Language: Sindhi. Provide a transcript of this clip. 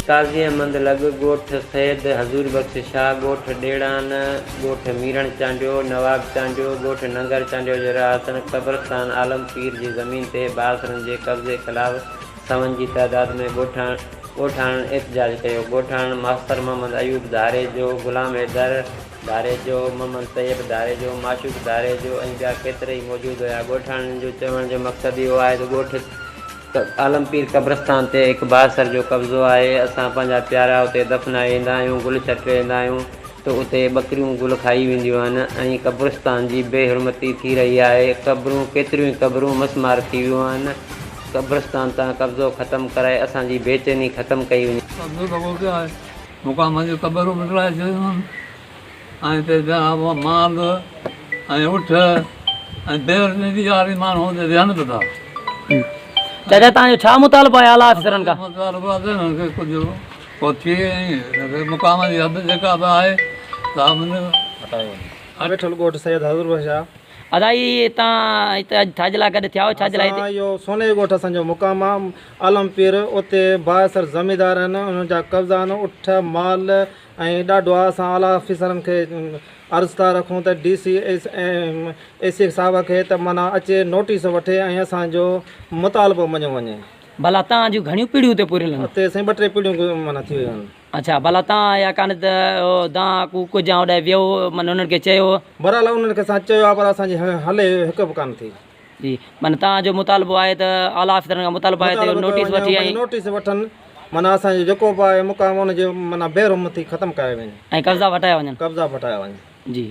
قاضي احمد لڳ ڳوٺ سيد حضور بخش شاهه، ڳوٺ ڏيڙان، ڳوٺ ميرڻ چانڊيو، نواب چانڊيو، ڳوٺ ننگر چانڊيو جي رهواسين قبرستان عالم پير جي زمين تي بااثرن جي قبضي خلاف سون جي تعداد ۾ ڳوٺاڻن احتجاج ڪيو. ڳوٺاڻن ماستر محمد ايوب ڌاريجو، غلام حيدر ڌاريجو، محمد طيب ڌاريجو، معشوق ڌاريجو ۽ ٻيا ڪيترائي موجود هيا. ڳوٺاڻن جو چوڻ جو مقصد اهو آهي ته ڳوٺ عالم پير قبرستان تي هڪ بااثر جو قبضو آهي، اسان پنهنجا پيارا اتي دفنائي ايندا آهيون، گل ڇٽي ايندا آهيون ته اتي ٻڪريون گل کائي وينديون آهن ۽ قبرستان جي بي حرمتي ٿي رهي آهي، قبرون ڪيتريون ئي قبرون مسمار ٿي ويون آهن، قبرستان تان قبضو ختم ڪرائي اسان جي بيچيني ختم ڪئي وڃي. قبضو لڳو پيو آهي، مقامن جون قبرون به ڊاهي ڇڏيون آهن. ۽ اتي ٻيا مال ۽ اٺ ۽ بير ڏيندي واري ماڻهو اتي ويهن به ٿا. چاچا توهان جو ڇا مطالبو آهي اعليٰ آفيسرن کان؟ مطالبو آهي ته هنن کي ڪجهه ڪو ٿئي ۽ مقام جي حد جيڪا به آهي سا هٽايو وڃي. ويٺل ڳوٺ سيد حضور بخش شاهه. ادا هي توهان هتي اڄ ڇا جي لاء گڏ ٿيا آهيو ڇا جي لاء هتي؟ اسان اهو سوني جو ڳوٺ اسان جو مقام آهي عالم پير اتي بااثر زميندار آهن انهن جا قبضا آهن اٺ مال ۽ ڏاڍو آ اسان اعليٰ آفيسرن کي عرض ٿا رکون ته ڊي سي ۽ اي سي صاحب کي ته معنيٰ اچي نوٽيس وٺي ۽ اسان جو مطالبو مڃيو وڃي. ڀلا تان جون گهڻيون پيڙهيون اتي پوريل آهن؟ اتي سائين ٻه ٽي پيڙهيون معنيٰ ٿي ويون آهن. اڇا ڀلا تان يا ڪانه ته دانهن ڪوڪ جا اوڏانهن ويو معنيٰ انهن کي چيو؟ بهرحال انهن کي اسان چيو آ پر اسان جي هلي هڪ به ڪانه ٿي. جي معنيٰ توهان جو مطالبو آهي ته اعليٰ آفيسرن کان مطالبو آهي ته نوٽيس وٺي ۽ نوٽيس وٺن معنيٰ اسان جو جيڪو به آهي مقام ان جي معنيٰ بي حرمتي ختم ڪرائي وڃي ۽ قبضا وٺايا وڃن قبضا وٺايا وڃن جي.